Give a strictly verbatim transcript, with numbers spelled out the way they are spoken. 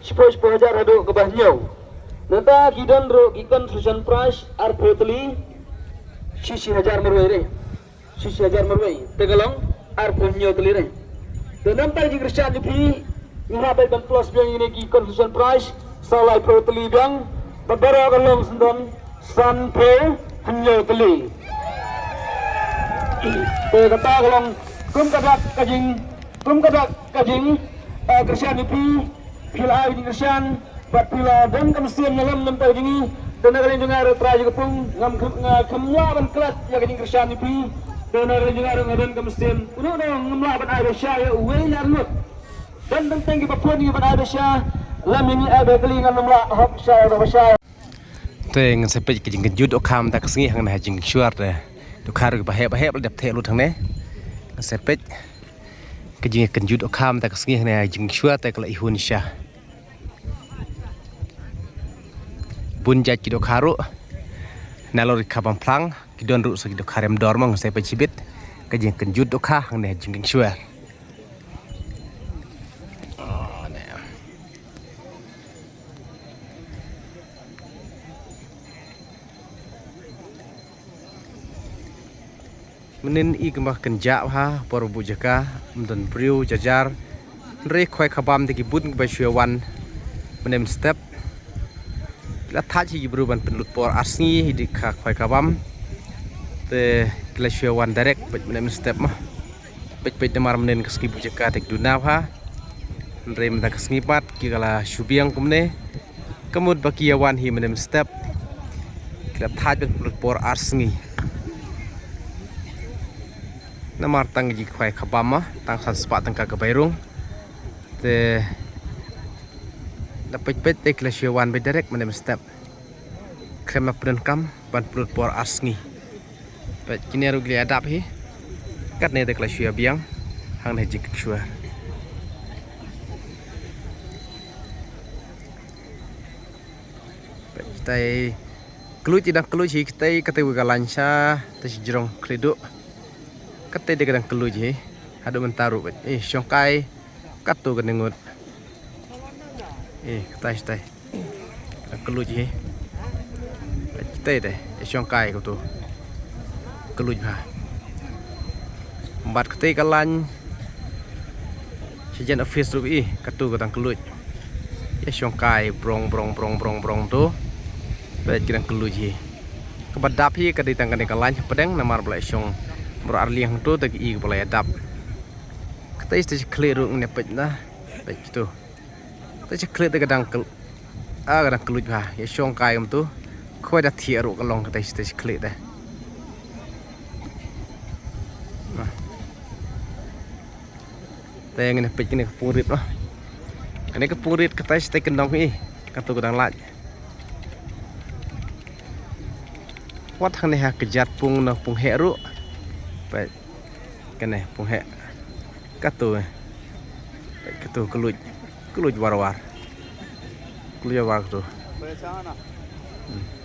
Shiphew shiphew hajar haduh kaba hynñiew. Nangta ki don ruh ki consolation prize arphew tylli. Shi shi hajar marwei re. Shi shi hajar marwei. Te ka long arphew hynñiew tylli re. Te nangta ki jingkyrshan ïa phi ngi hap ban plus biang ïa kine ki consolation prize. Sa laiphew tylli biang. Bad baroh ka long syndon sanphew hynñiew tylli. Te kata ka long kum ka dak ka jing, kum ka dak ka jing, eh, kyrshan ïa phi, phi la ai ka jingkyrshan, bad phi la don ka mynsiem ïalam namar ka jong ngi, te na ka liang jong nga ruh Trai jong ka pung, ngam khlem, nga khlem lah ban klet ïa ka jingkyrshan ïa phi, te na ka liang jong nga ruh nga don ka mynsiem, uno uno ngam lah ban ai ba sha ïa uwei na arngut. Don teng teng kiba pun ïa ban ai ba sha, lem ïa ngi ai ba kali ngam lah hok sha ïa ba sha. Te ngan sa peit ka jingkynjut dohkha mynta ka sngi hangne ha Jingkynshuar te. Dohkha ruh ba heh ba heh ba la dep theh lut hangne. Ngan sa peit ka jingkynjut dohkha mynta ka sngi hangne ha Jingkynshuar te ka la ihun sha. Bun jait ki dohkha ruh. Nalor ki kha bam phlang, ki don ruh sa ki dohkha rem dor mo, ngan sa peit shibit ka jingkynjut dohkha hangne ha Jingkynshuar. Mynnin i kumba kynjah bha por buh jaka, ym don briew jajar. Hynrei khwai khabam te ki bun kiba shu ïa wan mynne mynstep. Ki la thait hi ki briew ban pynlut por ar sngi hi dei kha khwai khabam. Te ki la shu ïa wan direct bad mynne mynstep ma. Peit peit namar mynnin ka sngi buh jaka te ki duna bha. Hynrei mynta ka sngi pat ki ka la shu biang kumne. Ka mut ba ki ïa wan hi mynne mynstep. Ki la thait ban pynlut por ar sngi. Namar tang ji khwai khabam ma, tang san spah tyngka ka bai rung. Te da peit peit te ki la shu ïa wan beit direct mynne mynstep. Khlem la pyndonkam ban pynlut por ar sngi. Peit kine ruh ki la ïa dap hi. Katne te ki la shu ïa biang hangne ha Jingkynshuar. Peit kitai kluid, i dang kluid hi kitai, katai wei ka lain sha te shi jrong khlieh duh. Katai de ka dang kluid hi. Haduh mynta ruh peit. Eh, shongkai. Katto kane ngut. Eh, katai shitai. Ka kluid hi. Katai te, eh, shongkai kato. Kluid bha. Bad katai ka lain. Shi jan office ruh i, kato ka dang kluid. Ïa shongkai brong brong brong brong brong to. Peit ka dang kluid hi. Kaba dap hi ka dei tang kane ka lain hapdeng namar ba la shong baroh ar liang to te ka i kaba la ïa dap. Katai te shi khlieh ruh ngin ïa peit na. Peit kito. Te shi khlieh te ka dang kl-, ah, ka dang kluid bha. Ïa shongkai kumto. Khwai da thiah ruh ka long katai shi te shi khlieh te. Nah. Te ngin ïa peit kane ka pung rit noh. Kane ka pung rit katai shi te kyndong hi. Kato ka dang lait. Wat hangne ha ka jat pung noh pung heh ruh. Peit. Kane pung heh. Kato, eh. Kato kluid. Kluid war war. Kluid war war kato. Hmm.